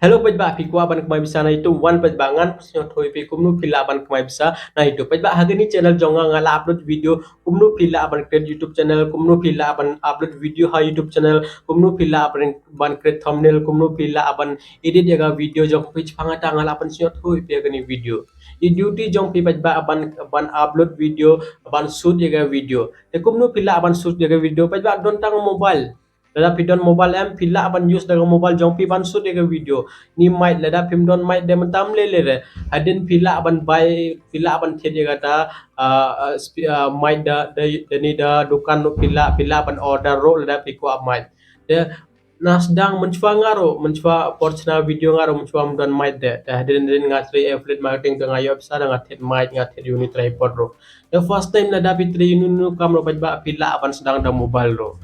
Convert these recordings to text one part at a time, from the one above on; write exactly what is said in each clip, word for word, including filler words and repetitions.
Hello paidbah, phi kwah ban kamai pisa na YouTube? Wan paidbah, ngan pynsngewthuh ïa phi kumno phi lah ban kamai pisa na YouTube. Paidbah, ha kane channel jong nga, nga la upload video kumno phi lah ban create YouTube channel, kumno phi lah ban upload video ha YouTube channel, kumno phi lah ban, ban create thumbnail, kumno phi lah ban edit ïa ka video jong phi. Shaphang kata nga la pynsngewthuh ïa phi ha kane video. Ïa duty jong phi paidbah ban, ban upload video, ban shoot ïa ka video. Te kumno phi lah ban shoot ïa ka video paidbah? Don tang mobile. Lada phi don mobile em, phi lah ban use da ka mobile jong phi ban shoot ïa ka video. Ni mic, lada phim don mic de mynta ym lei lei re. Hadien phi lah ban bai, phi lah ban thied ïa kata, ah, ah, spe-, ah, mic da, da, da ni da dukan ruh phi lah, phi lah ban order ruh lada phi kwah mic. Te na sdang mynshuwa nga ruh, mynshuwa por shna video nga ruh, mynshuwa ym don mic de. Te hadien hadien nga trei affiliate marketing te nga ïoh pisa da nga thied mic, nga thied ïa une u tripod ruh. Te first time lada phi trei ïa une u kam ruh paidbah phi lah ban sdang da mobile ruh.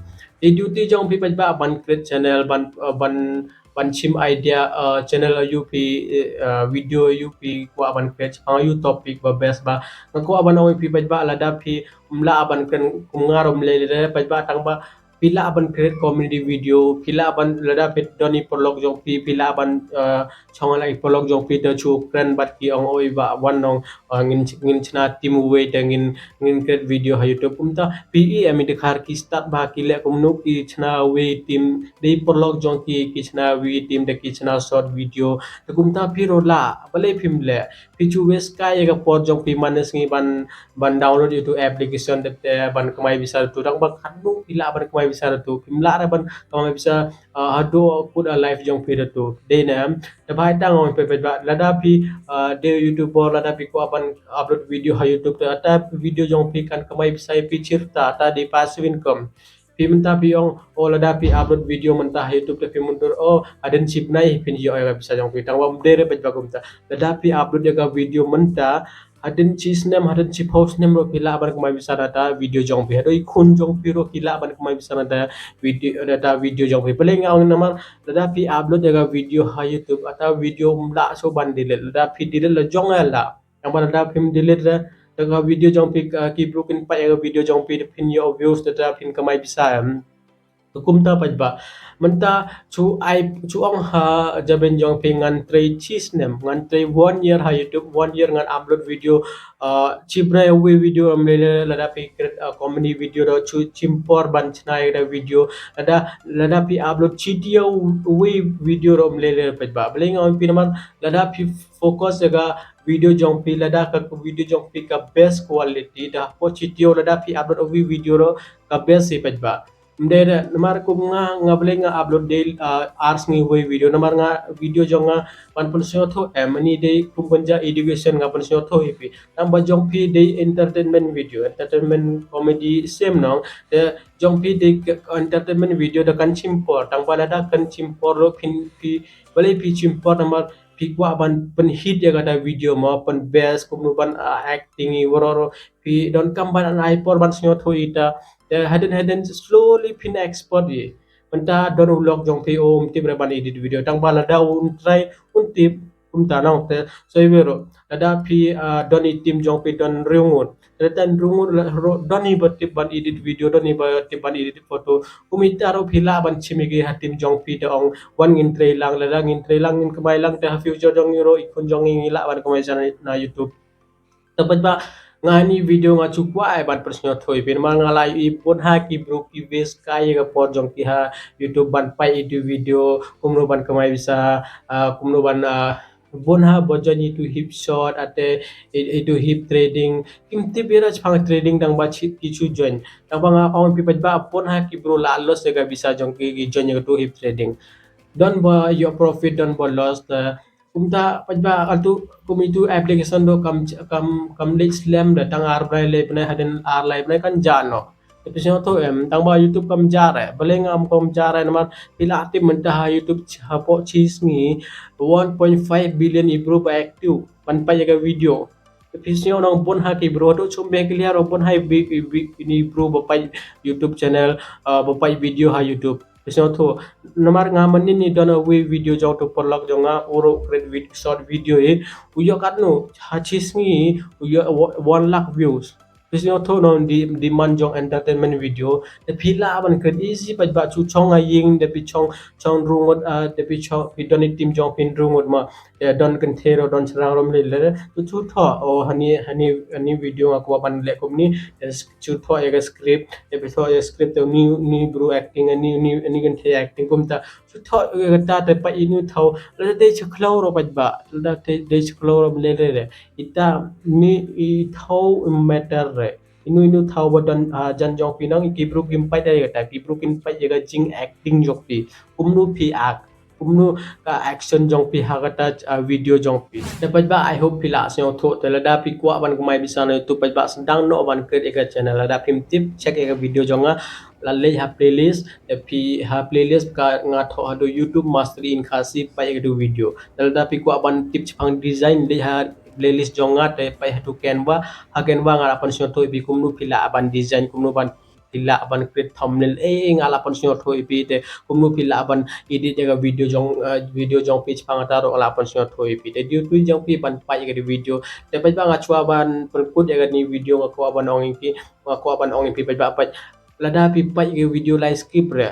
Ïa duty jong phi paidbah ban create channel, ban, uh, ban, ban shim idea, uh, channel ïa u phi, uh, video ïa u phi kwah ban create, shaphang ïa u topic ba best ba. Nga kwah ban ong ïa phi paidbah, lada phi ym lah ban create kum nga ruh ym lei lei re paidbah, tang ba phi lah ban create comedy video, phi lah ban, lada phi don i paralok jong phi, phi lah ban, uh, shong la i paralok jong phi da shu kren bad ki, ong, oi bah, wan nong, ah, ngin, ngin shna team uwei te ngin, ngin create video ha YouTube. Kumta phi i em i dkhar ki start ba ki leh kumno ki shna uwei team, dei paralok jong ki ki shna uwei team te ki shna short video. Te kumta phi ruh lah, balei phim leh? Phi shu waste kai ïa ka por jong phi man la sngi ban, ban download ïa utu application te, te ban kamai pisa da utu, tang ba katno phi lah ban kamai pisa da utu? Phim lah re ban kamai pisa, ah, haduh kut ha life jong phi da utu. Dei ne em? Te bha tang ong phi paidbah, lada phi, ah, dei YouTuber, lada phi kwah ban upload video ha YouTube te ata video jong phi kan kamai pisa ïa phi shirta, ata dei passive income. Phi mynta phi ong, oh, lada phi upload video mynta ha YouTube te phi mutdur, oh, hadien shi bnai phin ïoh ïa ka pisa jong phi. Tang ba ym dei re paidbah kumta. Lada phi upload ïa ka video mynta, hadien shi snem, hadien shiphew snem ruh phi lah ban kamai pisa na ata video jong phi. Haduh i khun jong phi ruh ki lah ban kamai pisa na ata video, na ata video jong phi. Balei nga ong? Namar lada phi upload ïa ka video ha YouTube, ata video ym lah shuh ban delete. Lada phi delete la jong ïa lah. Tang ba lada phim delete re, te ka video jong phi, ah, ki briew kin peit ïa ka video jong phi, te phin ïoh views, te, te phin kamai pisa em. Te kumta paidbah. Mynta shu ai, shu ong ha jabieng jong phi, ngan trei shi snem, ngan trei one year ha YouTube, one year ngan upload video, ah, shi bnai uwei video ym lei lei. Lada phi create, ah, comedy video ruh shu shim por ban shna ïa ka video. Lada, lada phi upload shi taïew uwei video ruh ym lei lei paidbah. Balei nga ong ïa phi? Namar lada phi focus ïa ka video jong phi, lada ka video jong phi ka best quality, da hapoh shi taïew lada phi upload uwei video ruh ka best hi paidbah. Ym dei re, namar kum nga, nga balei nga upload daily, ah, ar sngi uwei video, namar nga video jong nga ban pynsngewthuh em, ani dei kum kynja education nga pynsngewthuh ïa phi. Tang ba jong phi dei entertainment video, entertainment comedy same nong, te jong phi dei ke-, entertainment video da kan shim por, tang ba lada kan shim por ruh phin, phi, balei phi shim por? Namar phi kwah ban pynhit ïa kata video mo, pynbest, kumno ban, ah, acting i, waroh ruh phi donkam ban ai por ban sngewthuh ïa ita. Te hadien hadien slowly phin expert ïa. Mynta don u lok jong phi, um tip re ban edit video, tang ba lada un trai un tip. Kumta nong te soi wei ruh, lada phi, ah, don i team jong phi don hynriew ngut, lada hynriew ngut ruh don i ba tip ban edit video, don i ba tip ban edit photo. Kum ita ruh phi lah ban shim ïa ki ha team jong phi, te ong wan ngin trei lang, lada ngin trei lang ngin kamai lang, te ha future jong ngi ruh i khun jong ngi ngi lah ban kamai sha na YouTube. Te paidbah, nga ni video nga shu kwah ai ban pynsngewthuh ïa phi namar nga la ïohi bun ha ki briew ki waste kai ïa ka por jong ki ha YouTube ban peit ïa ki video kumno ban kamai pisa, ah, kumno ban, ah, bun ha ba join ïa tu hip short, ate ïa, ïa tu hip trading. Kim tip ïa ra shaphang trading, tang ba shi, ki shu join. Tang ba nga ong ïa phi paidbah, bun ha ki briew la loss ïa ka pisa jong ki, ki join ïa tu hip trading. Don ba ïoh profit, don ba loss, te kumta paidbah, atu kum itu application ruh kam, kam, kam leit slem de, tang ar bnai lai bnai, hadien ar lai bnai kan jah noh. Te phi sngewthuh em, tang ba YouTube kam jah re. Balei nga ong kam jah re? Namar phi la tip mynta ha YouTube hapoh shi sngi one point five billion i briew ba active ban peit ïa ka video. Te phi sngew nong bun ha ki briew, to chum be ki liar bun ha i bi, i bi, ini briew ba peit YouTube channel, ah, ba peit video ha YouTube. Phi sngewthuh, namar nga mynnin ni don uwei video jong utu paralok jong nga, u ruh create vid-, short video ïa, u ïoh katno, ha shi sngi u ïoh o-, one lakh views. Phi sngewthuh noh, dei, dei man jong entertainment video. Te phi lah ban create easy paidbah, shu chong ha ïing, da phi chong, chong hynriew ngut, ah, da phi chong, phi don i team jong phi hynriew ngut mo. Te don kynthei ruh, don shynrang ruh, ym lei lei. Te shu thoh, oh, hani, hani, hani video nga kwah ban leh kumne. Te shu thoh ïa ka script, te phi thoh ïa ka script, te uni, uni bru acting, uni, uni, uni kynthei acting kumta. Shu thoh ïa kata, te pat uni u thaw, lada dei sha khlaw ruh paidbah, lada dei, dei sha khlaw ruh ym lei lei re. Ita, uni u thaw ym matter re. Uni, uni u thaw ba don, ah, jan jong phi nang, ki bru kim peit ïa kata, ki bru kin peit ïa ka jing acting jong phi. Kumno phi act, kumno ka action jong phi ha kata, ah, video jong phi. Te paidbah, I hope phi lah sngewthuh. Te lada phi kwah ban kmai pisa na YouTube paidbah, sdang noh ban create ïa ka channel. Lada phim tip, check ïa ka video jong nga, la leit ha playlist, te phi ha playlist ka nga thoh haduh YouTube Mastery in Khasi, peit ïa ka video. Te lada phi kwah ban tip shaphang design, leit ha playlist jong nga, te peit haduh Canva, ha Canva nga la pynsngewthuh ïa phi kumno phi lah ban design, kumno ban phi lah ban create thumbnail, eh, nga la pynsngewthuh ïa phi, te kumno phi lah ban edit ïa ka video jong, eh, video jong phi shaphang kata ruh nga la pynsngewthuh ïa phi. Te dei tu jong phi ban peit ïa ka video. Te paidbah, nga shuwa ban pynkut ïa kane video nga kwah ban ong ïa phi, nga kwah ban ong ïa phi paidbah, peit. Lada phi peit ïa ka video lai skip re,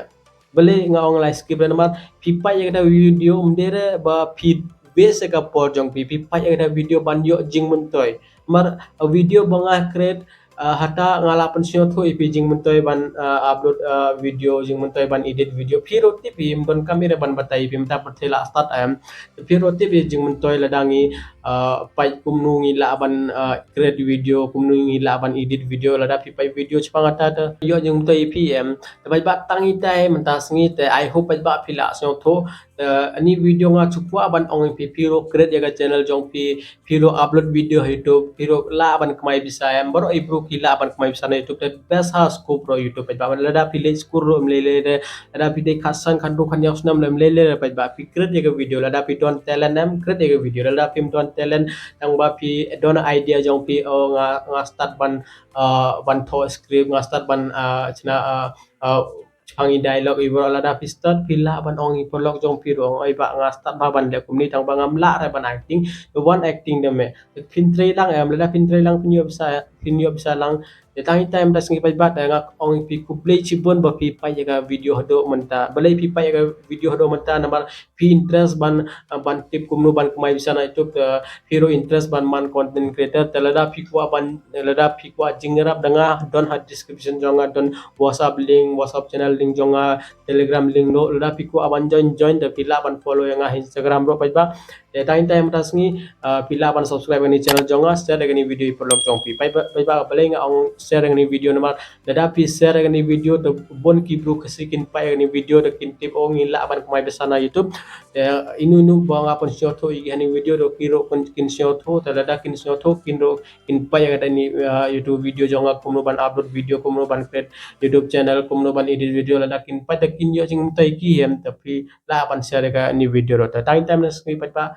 balei nga ong lai skip re, namar phi peit ïa kata video ym dei re ba phi waste ïa ka por jong phi, phi peit ïa kata video ban ïoh jingmyntoi. Namar, uh, video ba nga create, uh, hata nga la pynsngewthuh ïa phi jingmyntoi ban, uh, upload, uh, video, jingmyntoi ban edit video. Phi ruh tip, phim donkam re ban batai ïa phi, mynta pyrthei la start em. Phi ruh tip ïa jingmyntoi lada ngi, uh, peit kumno ngi lah ban, uh, create video, kumno ngi lah ban edit video, lada phi peit video shaphang kata te ïoh jingmyntoi ïa phi em. Te paidbah, tang itai mynta sngi te, I hope paidbah phi lah sngewthuh. Te ani video nga shu kwah ban ong ïa phi, phi ruh create ïa ka channel jong phi, phi ruh upload video ha YouTube, phi ruh lah ban kmai pisa em. Baroh i bru ki lah ban kmai pisa na YouTube, te best ha scope ruh YouTube paidbah. Lada phi leit skul ruh ym lei lei re, lada phi dei khatsan, khathynriew, khathynñiew snem ruh ym lei lei re paidbah, phi create ïa ka video. Lada phi don talent em, create ïa ka video. Lada phim don talent, tang ba phi don idea jong phi, oh, nga, nga start ban, uh, ban thoh script, nga start ban, uh, shna, uh, uh, shaphang i dialogue i baroh. Lada phi start, phi lah ban ong i paralok jong phi ruh, oi bah, nga start bha ban leh kumne, tang ba ngam lah re ban acting, te wan acting da me. Te phin trei lang em, lada phin trei lang phin ïoh pisa, phin ïoh pisa lang. Te tang itai mynta sngi paidbah, te nga ong ïa phi khublei shibun ba phi peit ïa ka video haduh mynta. Balei phi peit ïa ka video haduh mynta? Namar phi interest ban, ah, ban tip kumno ban kmai pisa na YouTube, te phi ruh interest ban man content creator. Te lada phi kwah ban, lada phi kwah jingïarap da nga, don ha description jong nga don WhatsApp link, WhatsApp channel link jong nga, Telegram link ruh. Lada phi kwah ban join, join, te phi lah ban follow ïa nga ha Instagram ruh paidbah. Te tang itai mynta sngi, ah, phi lah ban subscribe ïa kane channel jong nga, share ïa kane video ïa paralok jong phi. Paidbah, paidbah, balei nga ong share ïa kane video, namar lada phi share ïa kane video te bun ki bru Khasi kin peit ïa kane video, te kin tip, oh, ngi lah ban kmai pisa na YouTube. Te inu inu ba nga pynsngewthuh ïa kane video, te ki ruh kin, kin sngewthuh. Te lada kin sngewthuh, kin ruh kin peit ïa kane, ah, YouTube video jong nga, kumno ban upload video, kumno ban create YouTube channel, kumno ban edit video. Lada kin peit te kin ïoh jingmyntoi ki em, te phi lah ban share ïa kane video ruh. Te tang itai mynta sngi paidbah,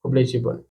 khublei shibun.